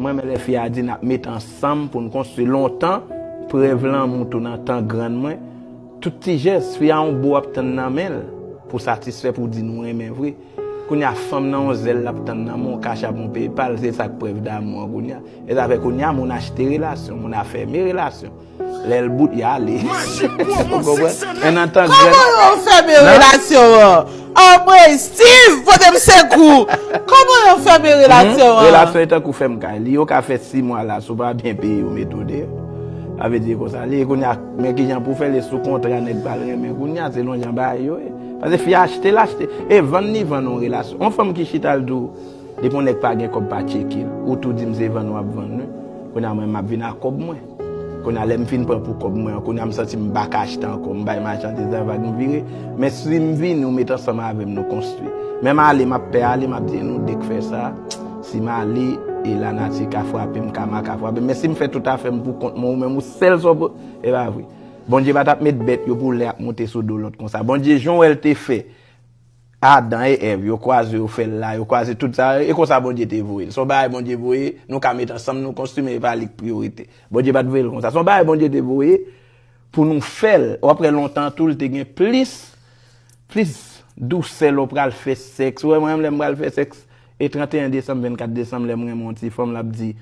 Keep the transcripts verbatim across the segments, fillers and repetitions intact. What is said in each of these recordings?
Mwen renmen lè fi a di n ap met ansanm pou n konstwi. Lontan, prèv lanmou tou nan tan grann mwen. Tout ti jès, fi a yon bo w ap tann nan men l pou satisfè, pou di nou renmen vre. Kounye a, fanm nan yon zèl l ap tann nan men w, kachap yon PayPal, se sa k prèv damou an kounye a. E sa fè kounye a, moun achte relasyon, moun a fèmen relasyon. Lè l bout, y ale. Ou konprann? Men nan tan grann. Kòman yo fèmen relasyon an? Anmwey, Steve, pote m sekou. Kòman yo fèmen relasyon an? Relasyon e tankou fèm kay. Li yo ka fè sis mwa la, si w pa byen peye, yo mete w deyò. Sa vle di konsa li ye kounye a, men kijan pou fè, li sou kontra, nèg pral renmen kounye a, selon jan bagay yo ye. Paske fi a achte, l achte. E vann li vann yon relasyon. Yon fanm ki chita l di w, depi yon nèg pa gen kòb, pa tcheke l. Ou tou di m se vann w ap vann wi. Kounye a mwen, m ap vin ak kòb mwen. Kounye a lè m fin pran pou kòb mwen an, kounye a m santi m pa ka achte ankò. M bay machandiz la vag, m vire. Men si m vini, ou met ansanm avè m, nou konstwi. Men m ale, m ap pè ale, m ap di nou de k fè sa. Si m ale, e lanati ka frape m, kama ka frape m. Men si m fè tout afè m pou kont mwen, ou menm ou sèl sa w po-, e pa vre. Bondye pa t ap met bèt yo pou lè ap monte sou do lòt konsa. Bondye, jan w wè l te fè Adan e Èv, yo kwaze, yo fè l la, yo kwaze tout sa, e konsa Bondye te voye l. Se yon bagay Bondye voye, nou ka met ansanm, nou konstwi, men e pa li k priyorite. Bondye pa t voye l konsa. Se yon bagay Bondye te voye pou nou fè l. W ap wè lontan tou, l te gen plis, plis dousè lè w pral fè sèks. Ou wè mwen menm lè m pral fè sèks, e trannteyen desanm, vennkat desanm, lè m renmen yon ti fanm, l ap di,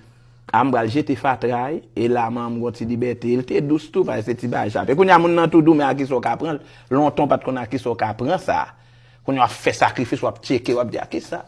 a m pral jete fatra, wi, e la manman m gon ti libète, l te dous tou, paske se ti bagay chape. Kounye a moun nan tou dou, men a kisa w ka pran l? Lontan w pa t konn a kisa w ka pran sa. Kounye a w ap fè sakrifis, w ap tcheke, w ap di a kisa.